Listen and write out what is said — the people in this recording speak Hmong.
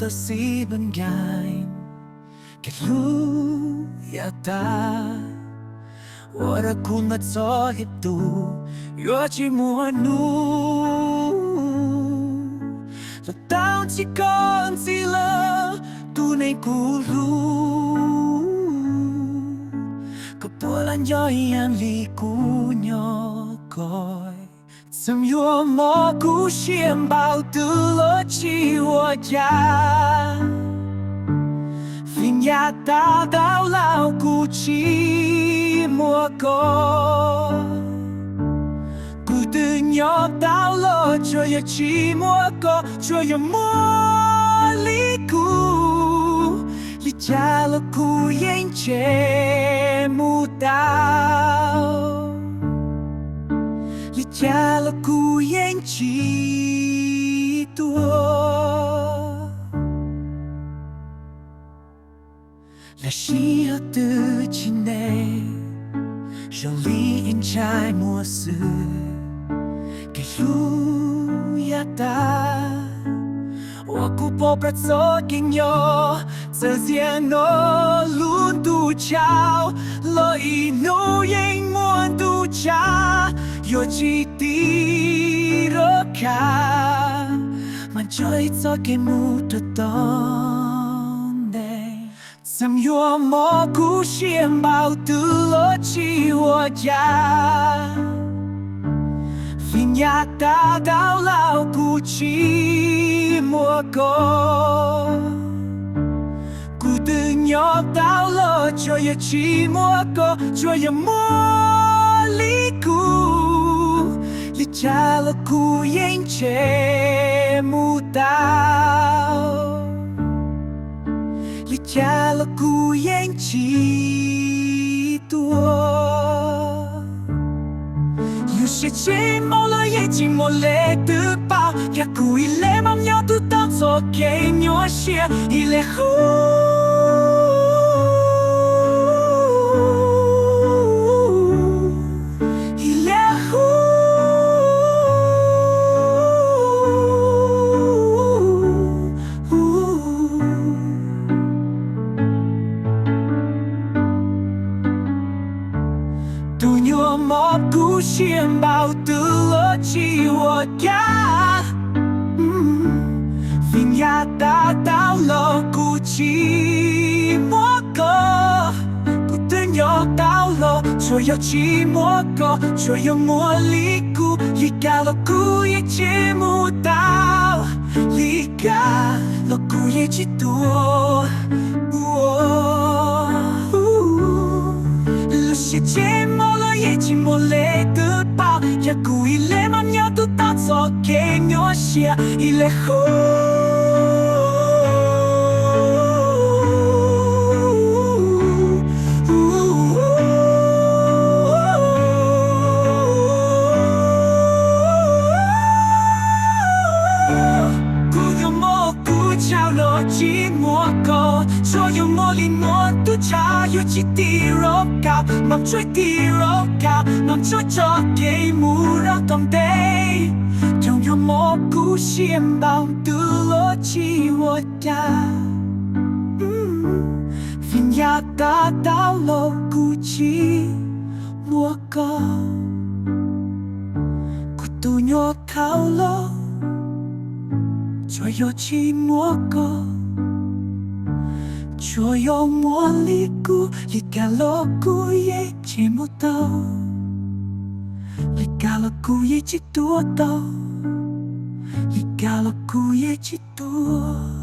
Tus xib ncaim kev hlub yav tas, ua rau kuv mas txog ib tug yuav tsis muaj hnub los tau tsis koj ntxiv lawm, tus neeg kuv hlub. Koj puas lam nco ib yam li kuv nco koj? Txawm yuav mob kuv siab npaum twg los tsis ua cas, vim yav tas tau los kuv tsis muaj koj. Kuv twb nyob tau los tsuas yog tsis muaj koj, tsuas yog muaj li kuv, li cas los kuv yeej tsis mus tau, li cas los kuv yeej tsis tuag. Lub sij hawm twb tsis ntev, zoo li ib ntsais muag xwb, kev hlub yav tas ua kuv poob plaws txoj kev nyob. Txawm tias no lub ntuj tsaus los ib hnub yeej muaj ntuj tsaus, yuav tsis tiv rov qab, mas nco ib txoj kev mus rau tom ntej. Txawm yuav mob kuv siab npaum twg los tsis ua cas, vim yav tas tau los kuv tsis muaj koj. Kuv twb nyob tau los tsuas yog tsis muaj koj, tsuas yog muaj li kuv, li cas los kuv yeej tsis mus tau, li cas los kuv yeej tsis tuag. Lub sij hawm tseem muaj los yeej tsis muaj leej twg paub, yog kuv ib leeg mas nyob tu tau txoj kev nyuaj siab ib leeg hu, ib leeg hu. Tus nyuam mob kuv siab npaum twg los tsis ua cas, vim yav tas tau los kuv tsis muaj koj. Kuv twb nyob tau los tsuas yog tsis muaj koj, tsuas yog muaj li kuv, li cas los kuv yeej tsis mus tau, li cas los kuv yeej tsis tuag. Lub sij hawm tseem muaj los yeej tsis muaj leej twg paub, yog kuv ib leeg mas nyob tu tau txoj kev nyuaj siab ib leeg hu. Kuv nyuam mob kuv tsaus los tsis muaj koj, tsuas yog muaj li muaj ntuj tsaus, yuav tsis tiv rov qab, mam tsuas tiv rov qab, mam tsuas tso kev mus rau tom ntej. Cov nyuam mob kuv siab npaum twg los tsis ua cas, vim yav tas tau los kuv tsis muaj koj. Kuv tus nyuam tau los tsuas yog tsis muaj koj, tsuas yog muaj li kuv, li cas los kuv yeej tsis mus tau, li cas los kuv yeej tsis tuag tau, li cas los kuv yeej tsis tuag.